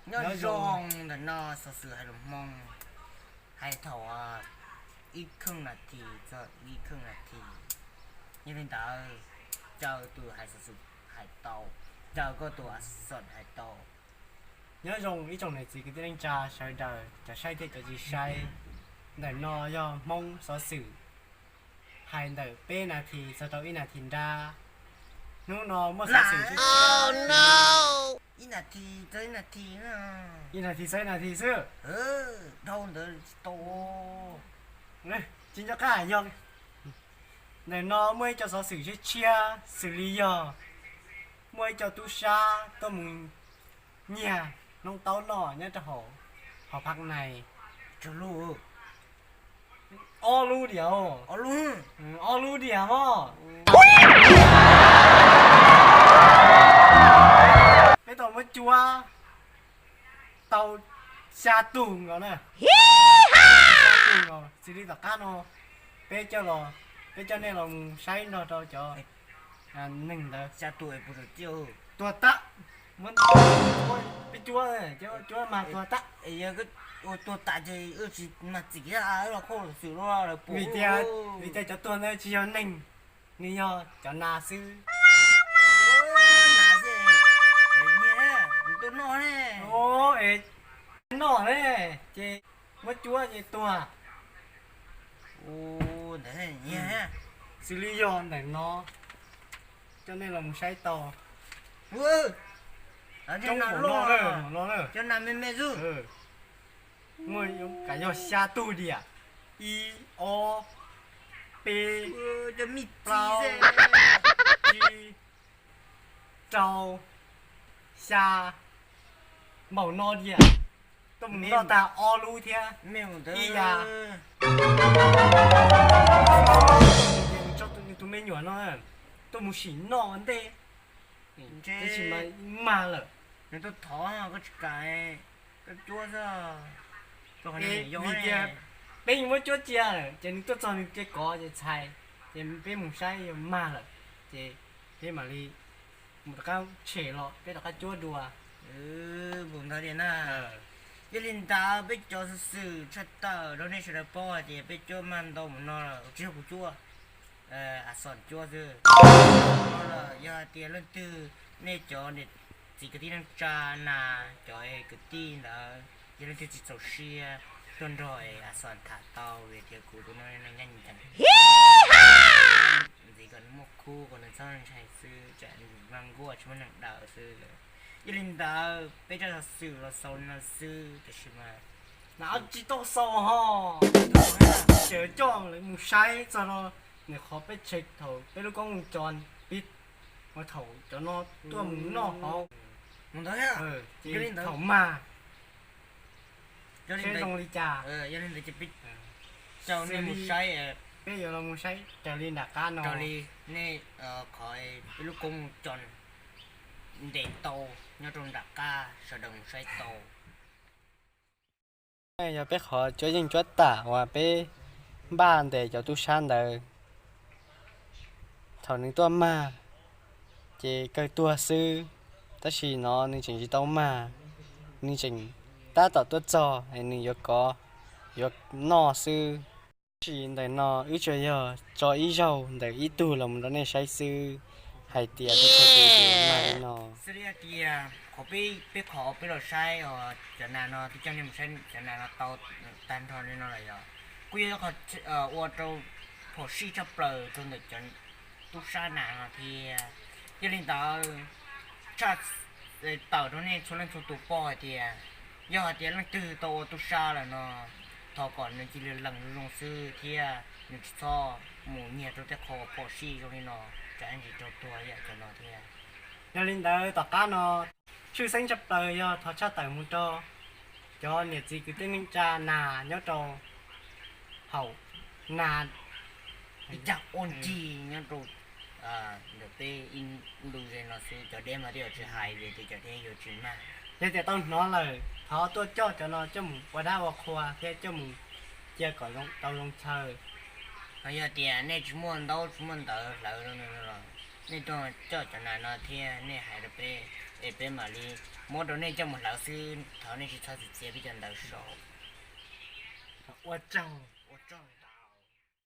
Nyob zoo, ntawm no xov xwm hais lus Hmoob, hais thaum ib kheej nas this txog ib kheej nas this. Yog li ntawd, caw tus hais xov xwm hais tau, caw koj tus a xom hais tau. Nyob zoo ib tsoom niam txiv kwv tij neej tsa sawv daws, cov saib thiab cov tsis saib. Ntawm no yog Hmoob xov xwm, hais ntawm peb nas this txog rau ib nas this nrab. Hnub no muaj xov xwm ib nas this txog ib nas this, ib nas this txog ib nas this xwb. Dhau ntawd tsis tau. Tsis nco qab yog ntawm no muaj ib co xov xwm tshiab tshiab xws li yog muaj ib co tub sab tuaj mus nyiag noob taub noj nyob rau hauv, hauv Phaj Nais. Ob lub diam, ob lub diam mog. Peb tau muab cuab tau xya tug nkaus na. Xya tug nkaus, xws li tom qab no peb coj los, peb coj nej los mus saib nrog rau cov neeg ntawd. Xya tus es puas tau ciaj? Tuag tag. Peb cuab, cuab mas tuag tag. Yog tuag tas ces wb tsis mag txim los khoj xwm lawm. Vim tias, vim tias cov tuag ntawd tsis yog neeg, nws yog cov nas xwb. Nas xwb, nws tuaj noj ne. Es noj ne, ces muab cuab ces tuag. Xws li yog ntawm no, coj nej los mus saib tau. Cov nas me me xwb. Muaj kav yog xya tug diam, ib, ob, peb, plaub, tsib, rau, xya, npaum no diam. Tuaj mus noj tag ob lub thiab ib yam. Nws tso nws tus me nyuam no tuaj mus sim noj ua ntej, tab sis mas mag lawm. Nws tuaj thov koj tsis kam, koj cuab xwb. Vim tias peb yeej muab cuab cia lawm ces nws tuaj txog nws kev kov ces txhais, ces peb mus saib yog mag lawm, ces peb mam li mus rov qab tshem los peb rov qab cuab dua. Yog li ntawd peb cov xov xwm tshaj tawm rau nej sawv daws paub hais tias peb cuab mag ntau mus no lawm, tsis yog kuv cuab, a xom cuab xwb. Yog hais tias leej twg nej cov niam txiv kwv tij neej tsa nas, cov kwv tij ntawd, yog leej twg tsis txaus siab tuaj nrog a xom tham tau, vim tias kuv tus no neeg ncaj ncees, ntxiv kom nws muaj khub kom nws txhob ntshai xwb, tsam nws mag nkuaj tsis muaj neeg daws xwb. Yog li ntawd peb cov xov xwm los xaus li no xwb, tiam sis mas tsis tau xaus ho, tseem coj lawv mus saib txog no, nws qhov peb tshem thaum peb lub koob moo cos pib, thaum cov no tuaj mus noj hauv, thaum mag, zoo li cas. Peb yuav los mus saib raws li nram qab no, raws li nej qhov peb lub koob moo cos ntes tau nyob rau nram qab, sawv daws mus saib tau. Yog peb qhov cuab yeej cuab tam uas peb npaj ntes cov tub sab ntawd thaum nws tuaj mag, ces kawg tuag xwb. Tab sis no nws tseem tsis tau mag, nws tseem tab tom tuaj txog es nws yuav kov, yuav noj xwb. Tab sis ntawm no wb tsuas yog tso ib zaug ntawm ib tug los mus rau nej saib xwb, hais tias tuaj txog tus mag li no. Xws li hais tias qhov peb, peb qhov peb los saib os, cov nas no twb coj nej mus saib cov nas no tau tag nrho li no lawm yog kuj yog qhov ua rau phom sij tshaj plaws rau ntawm cov tub sab nas no thiab. Yog li ntawd, tshaj tawm rau nej txhua leej txhua tus paub hais tias yog hais tias leej twg tau ua tub sab lawm no, thov kom nws cia li lees zoo xwb thiab nws tsis txhob mus nyiag rau tej qhov uas phom sij zoo li no, tsam ntsis raug tuag yam cov no thiab. Yog li ntawd tom qab no, tshwj xeeb tshaj plaws yog thov tshaj tawm mus rau cov niam txiv kwv tij neej tsa nas nyob rau hauv nas, ib cag ua ncig nyob rau ntawm peb ib ntu ze no xwb, cov deb mas twb yuav tsis hais vim tias cov deb yuav tsis mag. Yog tias tau hnov lawm, thov tuaj coj cov no coj mus ua dab ua qhua thiab coj mus cia kom tau zoo chaw. Ho yog tias nej tsis muaj ntaub tsis muaj ntawv hlawv, nej tuaj coj cov nas no thiab nej hais rau peb, Es peb mam li muab rau nej coj mus hlawv xwb, thov nej tsis txhob txim txiaj peb cov ntawv saud. Ua tsaug, ua tsaug.